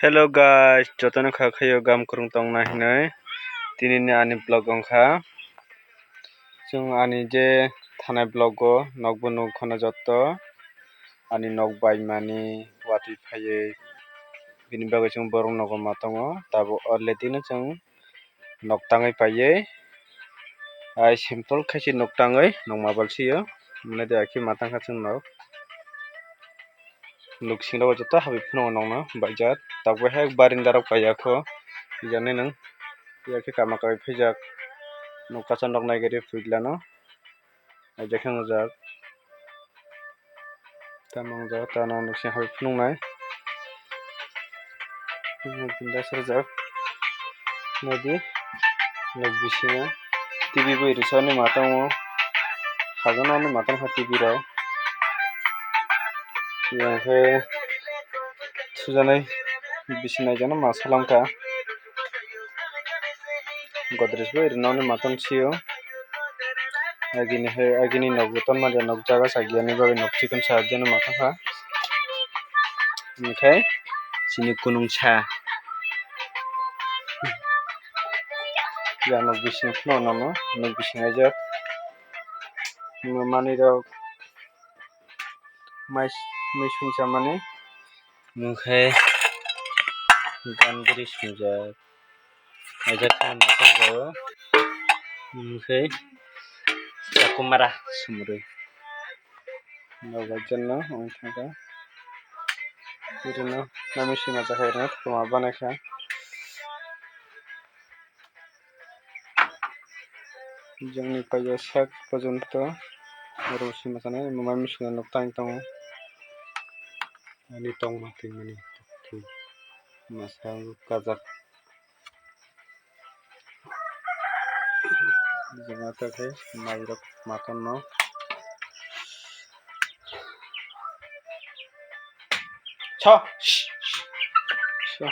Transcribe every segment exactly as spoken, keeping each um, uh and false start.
Hello guys, jotono kha khayo gam kwrwng tongna hinwi. Tini ni ani vlog wngkha. Chwng ani je thanai vlog o nokbo nuk khana jotto. Ani nok baimani watwi phaiwi bini bagwi chwng borok nogo ma tongo. Tabuk already no chwng nok tangwi paiwi, ai simple khe se nok tangwi nokma bal sio, mane de akhe ma tangkha chwng nok. Nok sing rogo joto habwi phano nokno baijak, tabuk hai barinda rok paiyakho, hijani nwng yakhe kama kawi phaijak, nok kaisa nok nai gari phuilano. Aijak khe wngjak. Tamo wngjak, tamo nwng sing hai phunuknai. Bindas rwjak. Naidi. Nok bisingo T V bo iri sani ma tongo. Hajaknani ma tongkha T V rok. Hwnkhe thujaknai bisi naijaknai ma salamkha. Godrej bo iri nokni ma tong sio. Agini hai, agini nok bo tonma de nok jaga sagiya ni bagwi nok chikon sa jani ma tongkha. Hwnkhe chini kunung sa. Ya nok bising phano nangno, nok bising aijak. Manwi rok. Mais-, mui songcha mani. Hwnkhe gandri swngjak. Aijak khe naithok jago. Hwnkhe chakumara sumrwi. Nogo jenno wng thangkha. Irwino nami sima jakha irwino thwkma banaikha. Jongni paio sak porjonto oro sima sanai, mumai misina nok tang tongo. Ani tongma twi mani twi masa kajak. Joma ta khe mairok matonno. Sa. Sa.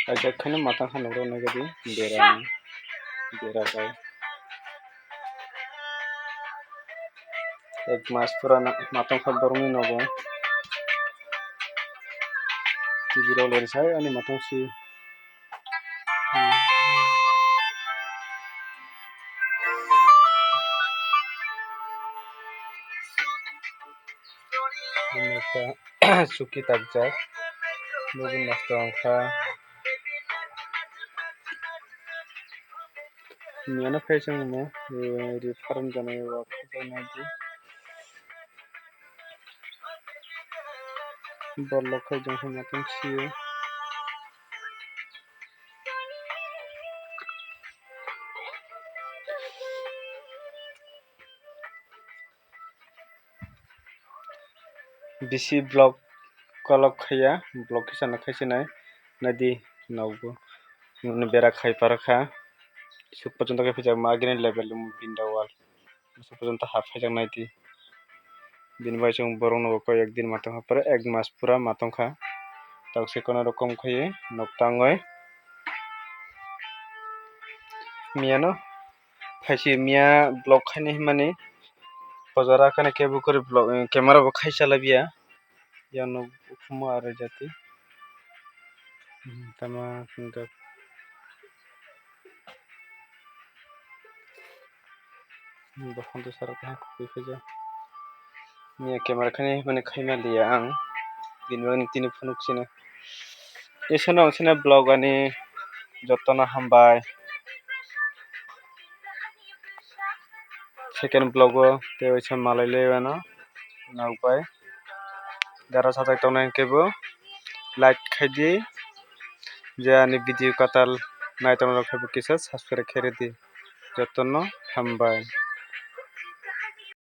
Kaisa kheno matang kha nukro nai gadi. Bera. Bera kai. Ek mas pura na-, matang kha borokni nogo. T V rok le sai ani matang si. Omo khe suki takjak, nugwi nosto wngkha. Miyano khe chwngno ri pharwng janai o khe naidi. Borlok khe jong khe matwng sio. Bisi vlog kolok khaiya, vlog kisa no khaisi nai, naidi nogo. Nwngno bera khai parkha, suk porjonto khe phaijakma agini level ni bini wall. Aswk porjonto hap phaijak naidi. Bini bai chwng borok nogo koi ek din ma tongkha, pore ek mas pura ma tongkha. Tok se kono rokom khaiwi nok tangwi miyano phaisi miya vlog khaini hinmani. Bojara khani kebo kwrwi vlog, camera bo khai chalaiya. Yang nok ukhumo aro jati. Hmm, tama hwnkhe. Hmm, bo phone to sara kaha kukui khaja. Miya camera khani mane khaima liya ang. Bini bagwi tini phunuk sina. Isano ang sina vlog ani jotono hambai. Second vlog o tei waisa malai lai mano nok bai. Jara sajak tongnai hwnkhe bo like khai di, je ani video kwtal nai tongnai rok khe bo kisa subscribe khai rw di. Jotono hambai.